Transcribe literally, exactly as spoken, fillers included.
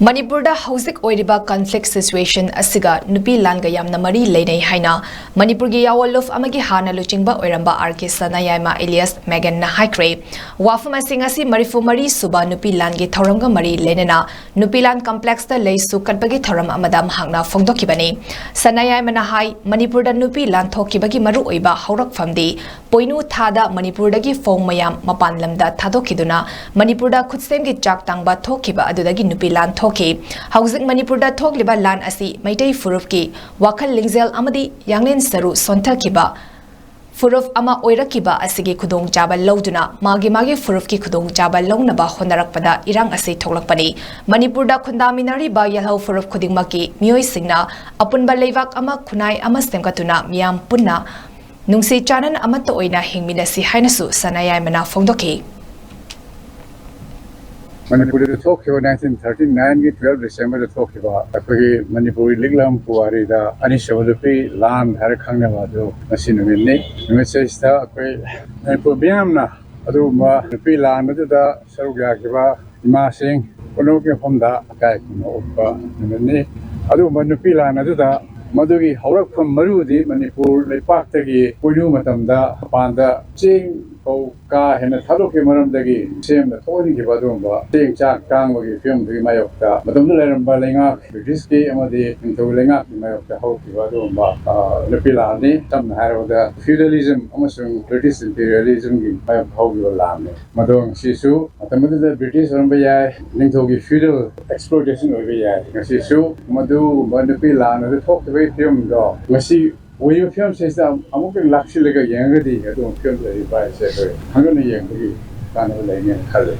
ꯃꯅꯤꯄꯨꯔꯗ ꯍꯧꯖꯤꯛ ꯑꯣꯏꯔꯤꯕ ꯀꯟꯐ꯭ꯂꯤꯛ ꯁꯤꯆꯨꯋꯦꯁꯟ ꯑꯁꯤꯒ ꯅꯨꯄꯤ ꯂꯥꯟꯒ ꯌꯥꯝꯅ ꯃꯔꯤ ꯂꯩꯅꯩ ꯍꯥꯏꯅ ꯃꯅꯤꯄꯨꯔꯒꯤ ꯌꯥꯑꯣꯟꯂꯨꯞ ꯑꯃꯒꯤ ꯍꯥꯟꯅ ꯂꯨꯆꯤꯡꯕ ꯑꯣꯏꯔꯝꯕ ꯑꯥꯔ ꯀꯦ ꯁꯅꯥꯌꯥꯏꯃ ꯑꯦꯂꯤꯌꯥꯁ ꯃꯦꯒꯟꯅ ꯍꯥꯏꯈ꯭ꯔꯦ꯫ ꯋꯥꯐꯝ ꯑꯁꯤ ꯉꯁꯤ ꯃꯔꯤꯐꯨ ꯃꯔꯤ ꯁꯨꯕ ꯅꯨꯄꯤ ꯂꯥꯟꯒꯤ ꯊꯧꯔꯝꯒ ꯃꯔꯤ ꯂꯩꯅꯅ ꯅꯨꯄꯤ ꯂꯥꯟ ꯀꯝꯄ꯭ꯂꯦꯛꯁꯇ ꯂꯩꯁꯨ ꯀꯠꯄꯒꯤ ꯊꯧꯔꯝ ꯑꯃꯗ ꯃꯍꯥꯛꯅ ꯐꯣꯡꯗꯣꯛꯈꯤꯕꯅꯤ꯫ ꯁꯅꯥꯌꯥꯏꯃꯅ ꯍꯥꯏ, ꯃꯅꯤꯄꯨꯔꯗ ꯅꯨꯄꯤ ꯂꯥꯟ ꯊꯣꯛꯈꯤꯕꯒꯤ ꯃꯔꯨꯑꯣꯏꯕ ꯍꯧꯔꯛꯐꯝꯗꯤ ꯄꯣꯏꯅꯨ ꯊꯥꯗ ꯃꯅꯤꯄꯨꯔꯗꯒꯤ ꯐꯧ ꯃꯌꯥꯝ ꯃꯄꯥꯟ ꯂꯝꯗ ꯊꯥꯗꯣꯛꯈꯤꯗꯨꯅ ꯃꯅꯤꯄꯨꯔꯗ ꯈꯨꯠꯁꯦꯝꯒꯤ ꯆꯥꯛ ꯇꯥꯡꯕ ꯊꯣꯛꯈꯤꯕ ꯑꯗꯨꯗꯒꯤ ꯅꯨꯄꯤ ꯂꯥꯟ ꯊꯣꯛꯈꯤ꯫ ꯍꯧꯖꯤꯛ ꯃꯅꯤꯄꯨꯔꯗ ꯊꯣꯛꯂꯤꯕ ꯂꯥꯟ ꯑꯁꯤ ꯃꯩꯇꯩ ꯐꯨꯔꯨꯞꯀꯤ ꯋꯥꯈꯜ ꯂꯤꯡꯖꯦꯜ ꯑꯃꯗꯤ ꯌꯥꯡꯂꯦꯟ ꯁꯔꯨ ꯁꯣꯟꯊꯈꯤꯕ ꯐꯨꯔꯨꯞ ꯑꯃ ꯑꯣꯏꯔꯛꯈꯤꯕ ꯑꯁꯤꯒꯤ ꯈꯨꯗꯣꯡꯆꯥꯕ ꯂꯧꯗꯨꯅ ꯃꯥꯒꯤ ꯃꯥꯒꯤ ꯐꯨꯔꯨꯞꯀꯤ ꯈꯨꯗꯣꯡꯆꯥꯕ ꯂꯧꯅꯕ ꯍꯣꯠꯅꯔꯛꯄꯗ ꯏꯔꯥꯡ ꯑꯁꯤ ꯊꯣꯛꯂꯛꯄꯅꯤ꯫ ꯃꯅꯤꯄꯨꯔꯗ ꯈꯨꯟꯗꯥꯃꯤꯟꯅꯔꯤꯕ ꯌꯦꯜꯍꯧ ꯐꯨꯔꯨꯞ ꯈꯨꯗꯤꯡꯃꯛꯀꯤ ꯃꯤꯑꯣꯏꯁꯤꯡꯅ ꯑꯄꯨꯟꯕ ꯂꯩꯕꯥꯛ ꯑꯃ, ꯈꯨꯟꯅꯥꯏ ꯑꯃ ꯁꯦꯝꯒꯠꯇꯨꯅ ꯃꯤꯌꯥꯝ ꯄꯨꯟꯅ ꯅꯨꯡꯁꯤ ꯆꯥꯟꯅꯅ ꯑꯃꯠꯇ ꯑꯣꯏꯅ ꯍꯤꯡꯃꯤꯟꯅꯁꯤ ꯍꯥꯏꯅꯁꯨ ꯁꯅꯥꯌꯥꯏꯃꯅ ꯐꯣꯡꯗꯣꯛꯈꯤ꯫ ꯃꯅꯤꯄꯨꯔꯗ ꯊꯣꯛꯈꯤꯕ ꯅꯥꯏꯟꯇꯤꯟ ꯊꯥꯔꯇꯤ ꯅꯥꯏꯟꯒꯤ ꯇꯨꯋꯦꯜꯐ ꯗꯤꯁꯦꯝꯕꯔꯗ ꯊꯣꯛꯈꯤꯕ ꯑꯩꯈꯣꯏꯒꯤ ꯃꯅꯤꯄꯨꯔꯒꯤ ꯂꯤꯛꯂꯝ ꯄꯨꯋꯥꯔꯤꯗ ꯑꯅꯤꯁꯨꯕ ꯅꯨꯄꯤ ꯂꯥꯟ ꯍꯥꯏꯔ ꯈꯪꯅꯕ ꯑꯗꯨ ꯉꯁꯤ ꯅꯨꯃꯤꯠꯅꯤ꯫ ꯅꯨꯃꯤꯠꯁꯤꯗꯩꯁꯤꯗ ꯑꯩꯈꯣꯏ ꯃꯅꯤꯄꯨꯔ ꯃꯤꯌꯥꯝꯅ, ꯑꯗꯨꯒꯨꯝꯕ ꯅꯨꯄꯤ ꯂꯥꯟ ꯑꯗꯨꯗ ꯁꯔꯨꯛ ꯌꯥꯈꯤꯕ ꯏꯃꯥꯁꯤꯡ ꯄꯨꯝꯅꯃꯛꯀꯤ ꯃꯐꯝꯗ ꯏꯀꯥꯏ ꯈꯨꯝꯅꯕ ꯎꯠꯄ ꯅꯨꯃꯤꯠꯅꯤ꯫ ꯑꯗꯨꯒꯨꯝꯕ ꯅꯨꯄꯤ ꯂꯥꯟ ꯑꯗꯨꯗ ꯃꯗꯨꯒꯤ ꯍꯧꯔꯛꯐꯝ ꯃꯔꯨꯗꯤ ꯃꯅꯤꯄꯨꯔ ꯂꯩꯄꯥꯛꯇꯒꯤ ꯄꯣꯏꯅꯨ ꯃꯇꯝꯗ ꯃꯄꯥꯟꯗ ꯆꯦꯡ ꯐꯧ ꯀꯥ ꯍꯦꯟꯅ ꯊꯥꯗꯣꯛꯈꯤꯕ ꯃꯔꯝꯗꯒꯤ ꯁꯦꯝꯅ ꯊꯣꯛꯍꯟꯈꯤꯕ ꯑꯗꯨꯒꯨꯝꯕ ꯆꯦꯡ ꯆꯥꯛ ꯇꯥꯡꯕꯒꯤ ꯐꯤꯕꯝꯗꯨꯒꯤ ꯃꯥꯌꯣꯛꯇ ꯃꯇꯝꯗꯨꯗ ꯂꯩꯔꯝꯕ ꯂꯩꯉꯥꯛ ꯕ꯭ꯔꯤꯇꯤꯁꯀꯤ ꯑꯃꯗꯤ ꯅꯤꯡꯊꯧ ꯂꯩꯉꯥꯛꯀꯤ ꯃꯥꯌꯣꯛꯇ ꯍꯧꯈꯤꯕ ꯑꯗꯨꯒꯨꯝꯕ, ꯑ, ꯅꯨꯄꯤ ꯂꯥꯟꯅꯤ꯫ ꯁꯝꯅ ꯍꯥꯏꯔꯕꯗ feudalism ꯑꯃꯁꯨꯡ British imperialismꯒꯤ ꯃꯥꯌꯣꯛꯇ ꯍꯧꯈꯤꯕ ꯂꯥꯟꯅꯤ꯫ ꯃꯗꯣ ꯉꯁꯤꯁꯨ ꯃꯇꯝ ꯑꯗꯨꯗ ꯕ꯭ꯔꯤꯇꯤꯁ ꯑꯣꯏꯔꯝꯕ ꯌꯥꯏ, ꯅꯤꯡꯊꯧꯒꯤ feudal exploitation ꯑꯣꯏꯕ ꯌꯥꯏ꯫ ꯉꯁꯤꯁꯨ ꯃꯗꯨꯒꯨꯝꯕ ꯅꯨꯄꯤ ꯂꯥꯟ ꯑꯗꯨ ꯊꯣꯛꯈꯤꯕꯒꯤ ꯐꯤꯕꯝꯗꯣ ꯉꯁꯤ ꯑꯣꯏꯔꯤꯕ ꯐꯤꯕꯝꯁꯤꯗ ꯑꯃꯨꯛꯀ ꯂꯥꯛꯁꯤꯜꯂꯒ ꯌꯦꯡꯉꯒꯗꯤ ꯑꯗꯨꯒꯨꯝꯕ ꯐꯤꯕꯝꯗ ꯂꯩꯔꯤꯕ ꯍꯥꯏꯁꯦ ꯑꯩꯈꯣꯏ ꯈꯪꯒꯠꯅ ꯌꯦꯡꯕꯒꯤ ꯀꯥꯟꯅꯕ ꯂꯩꯅꯦꯅ ꯈꯜꯂꯤ꯫